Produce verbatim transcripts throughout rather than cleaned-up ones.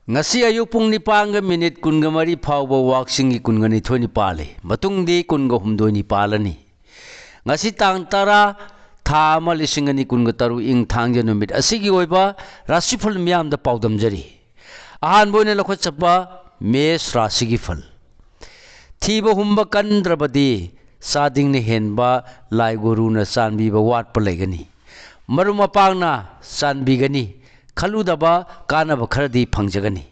ꯉꯁꯤ ꯑꯌꯨꯛ ꯄꯨꯡ ꯅꯤꯄꯥꯟꯒ ꯃꯤꯅꯤꯠ ꯀꯨꯟꯒ ꯃꯔꯤ ꯐꯥꯎꯕ ꯋꯥꯛꯆꯤꯡꯒꯤ ꯀꯨꯟꯒ ꯅꯤꯊꯣꯏꯅꯤ ꯄꯥꯜꯂꯤ꯫ ꯃꯇꯨꯡꯗꯤ ꯀꯨꯟꯒ ꯍꯨꯝꯗꯣꯏꯅꯤ ꯄꯥꯜꯂꯅꯤ꯫ ꯉꯁꯤ ꯇꯥꯡ ꯇꯔꯥ, ꯊꯥ ꯑꯃ, ꯂꯤꯁꯤꯡ ꯑꯅꯤ ꯀꯨꯟꯒ ꯇꯔꯨꯛ, ꯏꯪ ꯊꯥꯡꯖ ꯅꯨꯃꯤꯠ ꯑꯁꯤꯒꯤ ꯑꯣꯏꯕ ꯔꯥꯁꯤꯐꯜ ꯃꯤꯌꯥꯝꯗ ꯄꯥꯎꯗꯝꯖꯔꯤ꯫ ꯑꯍꯥꯟꯕ ꯑꯣꯏꯅ ꯂꯧꯈꯠꯆꯕ ꯃꯦꯁ ꯔꯥꯁꯤꯒꯤ ꯐꯜ꯫ ꯊꯤꯕ ꯍꯨꯝꯕ ꯀꯟꯗ꯭ꯔꯕꯗꯤ ꯆꯥꯗꯤꯡꯅ ꯍꯦꯟꯕ, ꯂꯥꯏ ꯒꯨꯔꯨꯅ ꯆꯥꯟꯕꯤꯕ ꯋꯥꯠꯄ ꯂꯩꯒꯅꯤ꯫ ꯃꯔꯨꯞ ꯃꯄꯥꯡꯅ ꯆꯥꯟꯕꯤꯒꯅꯤ꯫ ꯈꯜꯂꯨꯗꯕ ꯀꯥꯟꯅꯕ ꯈꯔꯗꯤ ꯐꯪꯖꯒꯅꯤ꯫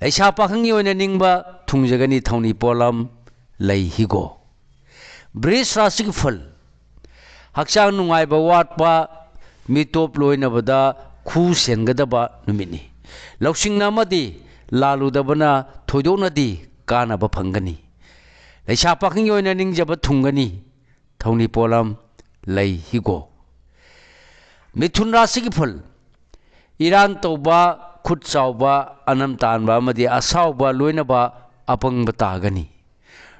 ꯂꯩꯁꯥ ꯄꯥꯈꯪꯒꯤ ꯑꯣꯏꯅ ꯅꯤꯡꯕ ꯊꯨꯡꯖꯒꯅꯤ꯫ ꯊꯧꯅꯤ ꯄꯣꯠꯂꯝ ꯂꯩ ꯍꯤꯒꯣꯛ꯫ ꯕ꯭ꯔꯤꯖ ꯔꯥꯁꯤꯒꯤ ꯐꯜ꯫ ꯍꯛꯆꯥꯡ ꯅꯨꯡꯉꯥꯏꯕ ꯋꯥꯠꯄ, ꯃꯤꯇꯣꯞ ꯂꯣꯏꯅꯕꯗ ꯈꯨ ꯁꯦꯟꯒꯗꯕ ꯅꯨꯃꯤꯠꯅꯤ꯫ ꯂꯧꯁꯤꯡꯅ ꯑꯃꯗꯤ ꯂꯥꯜꯂꯨꯗꯕꯅ ꯊꯣꯏꯗꯣꯛꯅꯗꯤ ꯀꯥꯟꯅꯕ ꯐꯪꯒꯅꯤ꯫ ꯂꯩꯁꯥ ꯄꯥꯈꯪꯒꯤ ꯑꯣꯏꯅ ꯅꯤꯡꯖꯕ ꯊꯨꯡꯒꯅꯤ꯫ ꯊꯧꯅꯤ ꯄꯣꯠꯂꯝ ꯂꯩ ꯍꯤꯒꯣꯛ꯫ ꯃꯤꯊꯨꯟ ꯔꯥꯁꯤꯒꯤ ꯐꯜ꯫ ꯏꯔꯥꯡ ꯇꯧꯕ, ꯈꯨꯠ ꯆꯥꯎꯕ, ꯑꯅꯝ ꯇꯥꯟꯕ ꯑꯃꯗꯤ ꯑꯁꯥꯎꯕ ꯂꯣꯏꯅꯕ ꯑꯄꯪꯕ ꯇꯥꯒꯅꯤ꯫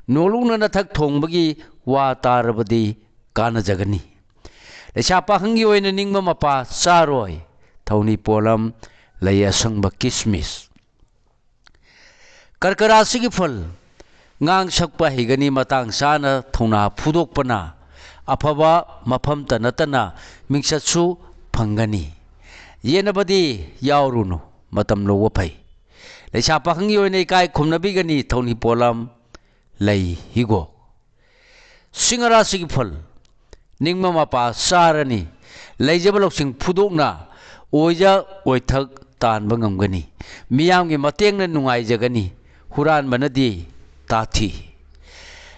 ꯅꯣꯂꯨꯛꯅ ꯅꯊꯛ ꯊꯣꯡꯕꯒꯤ ꯋꯥ ꯇꯥꯔꯕꯗꯤ ꯀꯥꯟꯅꯖꯒꯅꯤ꯫ ꯂꯩꯁꯥ ꯄꯥꯈꯪꯒꯤ ꯑꯣꯏꯅ ꯅꯤꯡꯕ ꯃꯄꯥ ꯆꯥꯔꯣꯏ꯫ ꯊꯧꯅꯤ ꯄꯣꯠꯂꯝ ꯂꯩ ꯑꯁꯪꯕ ꯀꯤꯁꯃꯤꯁ꯫ ꯀꯔꯀ ꯔꯥꯁꯤꯒꯤ ꯐꯜ꯫ ꯉꯥꯡ ꯁꯛꯄ ꯍꯩꯒꯅꯤ꯫ ꯃꯇꯥꯡ ꯆꯥꯅ ꯊꯧꯅꯥ ꯐꯨꯗꯣꯛꯄꯅ ꯑꯐꯕ ꯃꯐꯝꯇ ꯅꯠꯇꯅ ꯃꯤꯡꯆꯠꯁꯨ ꯐꯪꯒꯅꯤ꯫ ꯌꯦꯠꯅꯕꯗꯤ ꯌꯥꯎꯔꯨꯅꯨ꯫ ꯃꯇꯝ ꯂꯧꯕ ꯐꯩ꯫ ꯂꯩꯁꯥ ꯄꯥꯈꯪꯒꯤ ꯑꯣꯏꯅ ꯏꯀꯥꯏ ꯈꯨꯝꯅꯕꯤꯒꯅꯤ꯫ ꯊꯧꯅꯤ ꯄꯣꯠꯂꯝ ꯂꯩ ꯍꯤꯒꯣꯛ꯫ ꯁꯤꯡꯍ ꯔꯥꯁꯤꯒꯤ ꯐꯜ꯫ ꯅꯤꯡꯕ ꯃꯄꯥ ꯆꯥꯔꯅꯤ꯫ ꯂꯩꯖꯕ ꯂꯧꯁꯤꯡ ꯐꯨꯗꯣꯛꯅ ꯑꯣꯏꯖ ꯑꯣꯏꯊꯛ ꯇꯥꯟꯕ ꯉꯝꯒꯅꯤ꯫ ꯃꯤꯌꯥꯝꯒꯤ ꯃꯇꯦꯡꯅ ꯅꯨꯡꯉꯥꯏꯖꯒꯅꯤ꯫ ꯍꯨꯔꯥꯟꯕꯅꯗꯤ ꯇꯥꯊꯤ꯫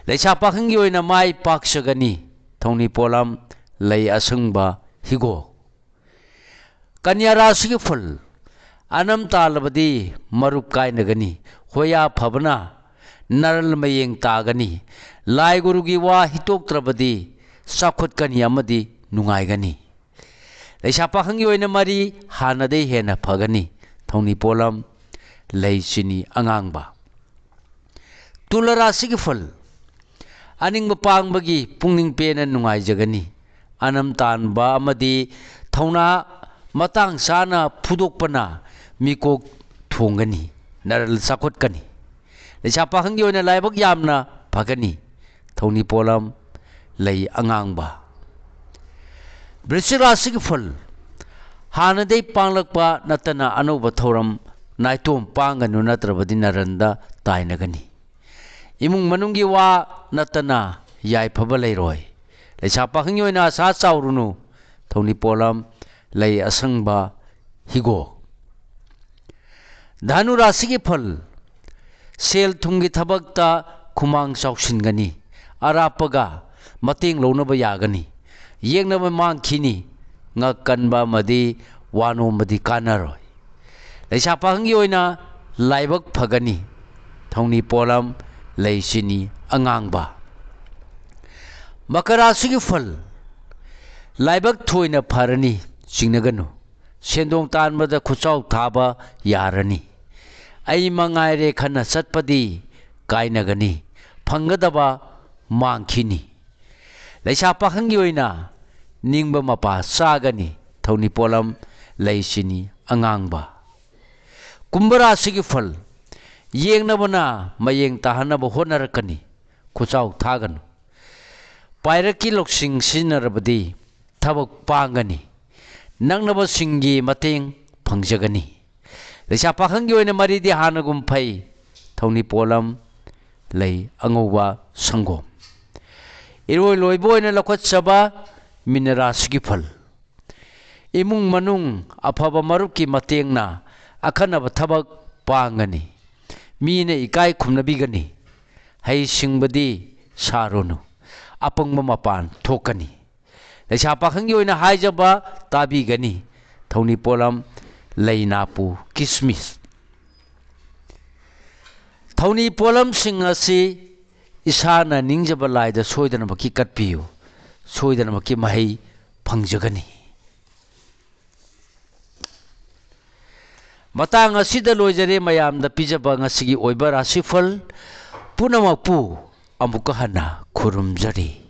ꯂꯩꯁꯥ ꯄꯥꯈꯪꯒꯤ ꯑꯣꯏꯅ ꯃꯥꯏ ꯄꯥꯛꯆꯒꯅꯤ꯫ ꯊꯧꯅꯤ ꯄꯣꯠꯂꯝ ꯂꯩ ꯑꯁꯪꯕ ꯍꯤꯒꯣꯛ꯫ ꯀꯟꯌꯥ ꯔꯥꯁꯤꯒꯤ ꯐꯜ꯫ ꯑꯅꯝ ꯇꯥꯜꯂꯕꯗꯤ ꯃꯔꯨꯞ ꯀꯥꯏꯅꯒꯅꯤ꯫ ꯍꯣꯌꯥ ꯐꯕꯅ ꯅꯔꯜ ꯃꯌꯦꯡ ꯇꯥꯒꯅꯤ꯫ ꯂꯥꯏ ꯒꯨꯔꯨꯒꯤ ꯋꯥ ꯍꯤꯇꯣꯛꯇ꯭ꯔꯕꯗꯤ ꯆꯥꯎꯈꯠꯀꯅꯤ ꯑꯃꯗꯤ ꯅꯨꯡꯉꯥꯏꯒꯅꯤ꯫ ꯂꯩꯁꯥ ꯄꯥꯈꯪꯒꯤ ꯑꯣꯏꯅ ꯃꯔꯤ ꯍꯥꯟꯅꯗꯩ ꯍꯦꯟꯅ ꯐꯒꯅꯤ꯫ ꯊꯧꯅꯤ ꯄꯣꯠꯂꯝ ꯂꯩ ꯆꯤꯅꯤ ꯑꯉꯥꯡꯕ꯫ ꯇꯨꯂ ꯔꯥꯁꯤꯒꯤ ꯐꯜ꯫ ꯑꯅꯤꯡꯕ ꯄꯥꯡꯕꯒꯤ ꯄꯨꯛꯅꯤꯡ ꯄꯦꯟꯅ ꯅꯨꯡꯉꯥꯏꯖꯒꯅꯤ꯫ ꯑꯅꯝ ꯇꯥꯟꯕ ꯑꯃꯗꯤ ꯊꯧꯅꯥ ꯃꯇꯥꯡ ꯆꯥꯅ ꯐꯨꯗꯣꯛꯄꯅ ꯃꯤꯀꯣꯛ ꯄꯣꯡꯒꯅꯤ, ꯅꯔꯜ ꯆꯥꯎꯈꯠꯀꯅꯤ꯫ ꯂꯩꯁꯥ ꯄꯥꯈꯪꯒꯤ ꯑꯣꯏꯅ ꯂꯥꯏꯕꯛ ꯌꯥꯝꯅ ꯐꯒꯅꯤ꯫ ꯊꯧꯅꯤ ꯄꯣꯠꯂꯝ, ꯂꯩ ꯑꯉꯥꯡꯕ꯫ ꯕ꯭ꯔꯤꯁꯤꯛ ꯔꯥꯁꯤꯒꯤ ꯐꯜ, ꯍꯥꯟꯅꯗꯩ ꯄꯥꯡꯂꯛꯄ ꯅꯠꯇꯅ ꯑꯅꯧꯕ ꯊꯧꯔꯝ ꯅꯥꯏꯇꯣꯝ ꯄꯥꯡꯒꯅꯨ, ꯅꯠꯇ꯭ꯔꯕꯗꯤ ꯅꯔꯟꯗ ꯇꯥꯏꯅꯒꯅꯤ꯫ ꯏꯃꯨꯡ ꯃꯅꯨꯡꯒꯤ ꯋꯥ ꯅꯠꯇꯅ ꯌꯥꯏꯐꯕ ꯂꯩꯔꯣꯏ꯫ ꯂꯩꯁꯥ ꯄꯥꯈꯪꯒꯤ ꯑꯣꯏꯅ ꯑꯁꯥ ꯆꯥꯎꯔꯨꯅꯨ꯫ ꯊꯧꯅꯤ ꯄꯣꯠꯂꯝ, ꯂꯩ ꯑꯁꯪꯕ, ꯍꯤꯒꯣꯛ꯫ ꯙꯅꯨ ꯔꯥꯁꯤꯒꯤ ꯐꯜ, ꯁꯦꯜ ꯊꯨꯝꯒꯤ ꯊꯕꯛꯇ ꯈꯨꯃꯥꯡ ꯆꯥꯎꯁꯤꯟꯒꯅꯤ, ꯑꯔꯥꯞꯄꯒ ꯃꯇꯦꯡ ꯂꯧꯅꯕ ꯌꯥꯒꯅꯤ, ꯌꯦꯛꯅꯕ ꯃꯥꯡꯈꯤꯅꯤ, ꯉꯛ ꯀꯟꯕ ꯑꯃꯗꯤ ꯋꯥ ꯅꯣꯝꯕꯗꯤ ꯀꯥꯟꯅꯔꯣꯏ꯫ ꯂꯩꯁꯥ ꯄꯥꯈꯪꯒꯤ ꯑꯣꯏꯅ ꯂꯥꯏꯕꯛ ꯐꯒꯅꯤ, ꯊꯧꯅꯤ ꯄꯣꯠꯂꯝ, ꯂꯩ ꯆꯤꯅꯤ ꯑꯉꯥꯡꯕ꯫ ꯃꯀꯔ ꯔꯥꯁꯤꯒꯤ ꯐꯜ, ꯂꯥꯏꯕꯛ ꯊꯣꯏꯅ ꯐꯔꯅꯤ, ꯆꯤꯡꯅꯒꯅꯨ꯫ ꯁꯦꯟꯗꯣꯡ ꯇꯥꯟꯕꯗ ꯈꯨꯠꯆꯥꯎ ꯊꯥꯕ ꯌꯥꯔꯅꯤ꯫ ꯑꯩ ꯃꯉꯥꯏꯔꯦ ꯈꯟꯅ ꯆꯠꯄꯗꯤ ꯀꯥꯏꯅꯒꯅꯤ, ꯐꯪꯒꯗꯕ ꯃꯥꯡꯈꯤꯅꯤ꯫ ꯂꯩꯁꯥ ꯄꯥꯈꯪꯒꯤ ꯑꯣꯏꯅ ꯅꯤꯡꯕ ꯃꯄꯥ ꯆꯥꯒꯅꯤ, ꯊꯧꯅꯤ ꯄꯣꯠꯂꯝ, ꯂꯩ ꯆꯤꯅꯤ ꯑꯉꯥꯡꯕ꯫ ꯀꯨꯝꯚ ꯔꯥꯁꯤꯒꯤ ꯐꯜ, ꯌꯦꯡꯅꯕꯅ ꯃꯌꯦꯡ ꯇꯥꯍꯟꯅꯕ ꯍꯣꯠꯅꯔꯛꯀꯅꯤ, ꯈꯨꯠꯆꯥꯎ ꯊꯥꯒꯅꯨ꯫ ꯄꯥꯏꯔꯛꯀꯤ ꯂꯧꯁꯤꯡ ꯁꯤꯖꯤꯟꯅꯔꯕꯗꯤ ꯊꯕꯛ ꯄꯥꯡꯒꯅꯤ, ꯅꯛꯅꯕꯁꯤꯡꯒꯤ ꯃꯇꯦꯡ ꯐꯪꯖꯒꯅꯤ꯫ ꯂꯩꯁꯥ ꯄꯥꯈꯪꯒꯤ ꯑꯣꯏꯅ ꯃꯔꯤꯗꯤ ꯍꯥꯟꯅꯒꯨꯝ ꯐꯩ, ꯊꯧꯅꯤ ꯄꯣꯠꯂꯝ, ꯂꯩ ꯑꯉꯧꯕ ꯁꯪꯒꯣꯝ꯫ ꯏꯔꯣꯏ ꯂꯣꯏꯕ ꯑꯣꯏꯅ ꯂꯧꯈꯠꯆꯕ ꯃꯤꯅ ꯔꯥꯁꯤꯒꯤ ꯐꯜ꯫ ꯏꯃꯨꯡ ꯃꯅꯨꯡ ꯑꯐꯕ ꯃꯔꯨꯞꯀꯤ ꯃꯇꯦꯡꯅ ꯑꯈꯟꯅꯕ ꯊꯕꯛ ꯄꯥꯡꯒꯅꯤ꯫ ꯃꯤꯅ ꯏꯀꯥꯏ ꯈꯨꯝꯅꯕꯤꯒꯅꯤ꯫ ꯍꯩꯁꯤꯡꯕꯗꯤ ꯁꯥꯔꯨꯅꯨ꯫ ꯑꯄꯪꯕ ꯃꯄꯥꯟ ꯊꯣꯛꯀꯅꯤ꯫ ꯂꯩꯁꯥ ꯄꯥꯈꯪꯒꯤ ꯑꯣꯏꯅ ꯍꯥꯏꯖꯕ ꯇꯥꯕꯤꯒꯅꯤ꯫ ꯊꯧꯅꯤ ꯄꯣꯠꯂꯝ, ꯂꯩ ꯅꯥꯄꯨ, ꯀꯤꯁꯃꯤꯁ꯫ ꯊꯧꯅꯤ ꯄꯣꯠꯂꯝꯁꯤꯡ ꯑꯁꯤ ꯏꯁꯥꯅ ꯅꯤꯡꯖꯕ ꯂꯥꯏꯗ ꯁꯣꯏꯗꯅꯃꯛꯀꯤ ꯀꯠꯄꯤꯌꯨ꯫ ꯁꯣꯏꯗꯅꯃꯛꯀꯤ ꯃꯍꯩ ꯐꯪꯖꯒꯅꯤ꯫ ꯃꯇꯥꯡ ꯑꯁꯤꯗ ꯂꯣꯏꯖꯔꯦ ꯃꯌꯥꯝꯗ ꯄꯤꯖꯕ ꯉꯁꯤꯒꯤ ꯑꯣꯏꯕ ꯔꯥꯁꯤꯐꯜ ꯄꯨꯝꯅꯃꯛꯄꯨ꯫ ꯑꯃꯨꯛꯀ ꯍꯟꯅ ꯈꯨꯔꯨꯝꯖꯔꯤ꯫